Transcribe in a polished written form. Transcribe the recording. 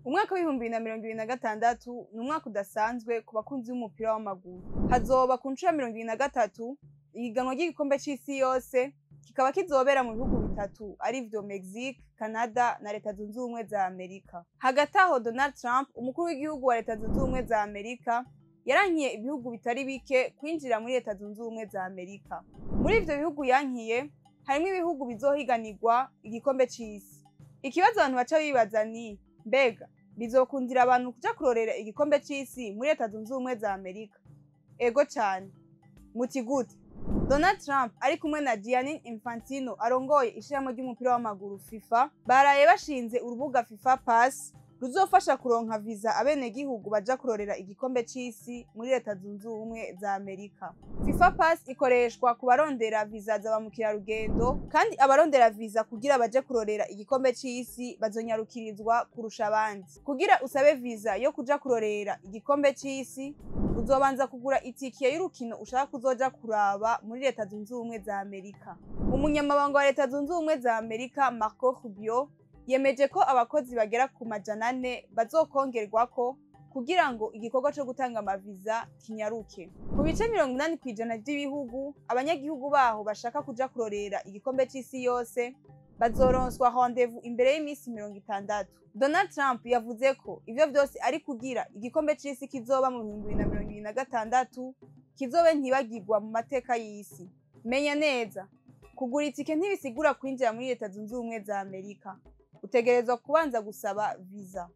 Umwaka w'2026 ni umwaka udasanzwe ku bakunzi b'umupira w'amaguru. Hazoba ku nshuro ya 23 ihiganwa ry'igikombe c'isi yose, kikaba kizobera mu bihugu bitatu arivyo Mexique, Canada na Leta Zunze Ubumwe za Amerika. Hagati aho, Donald Trump, umukuru w'igihugu wa Leta Zunze Ubumwe za Amerika, yarankiye ibihugu bitari bike kwinjira muri Leta Zunze Ubumwe za Amerika. Muri ivyo bihugu yankiye harimwo ibihugu bizohiganirwa igikombe c'isi. Ikibazo abantu baca bibaza ni: mbega bizokundira abantu kuja kurorera igikombe c'isi muri Leta Zunze Ubumwe za Amerika? Ego cane. Muti gute? Donald Trump ari kumwe na Gianni Infantino arongoye ishirahamwe ry'umupira w'amaguru FIFA, baraye bashinze urubuga FIFA Pass ruzofasha kuronka viza abenegihugu baja kurorera igikombe c'isi muri Leta Zunze Ubumwe za Amerika. FIFA Pass ikoreshwa ku barondera viza za ba mukerarugendo, kandi abarondera viza kugira baje kurorera igikombe c'isi bazonyarukirizwa kurusha abandi. Kugira usabe viza yo kuja kurorera igikombe c'isi, uzobanza kugura itike y'urukino ushaka kuzoja kuraba muri Leta Zunze Ubumwe za Amerika. Umunyamabanga wa Leta Zunze Ubumwe za Amerika, Marco Rubio, yemeje ko abakozi bagera ku 400 bazokongerwako kugira ngo igikorwa co gutanga amaviza kinyaruke. Ku bice 80% vy'ibihugu, abanyagihugu baho bashaka kuja kurorera igikombe c'isi yose bazoronswa rendez-vous imbere y'imisi 60. Donald Trump yavuze ko ivyo vyose ari kugira igikombe c'isi kizoba mu 2026 kizobe ntibagirwa mu mateka y'isi. Menya neza, kugura itike ntibisigura kwinjira muri Leta Zunze Ubumwe za Amerika. Utegerezwa kubanza gusaba viza.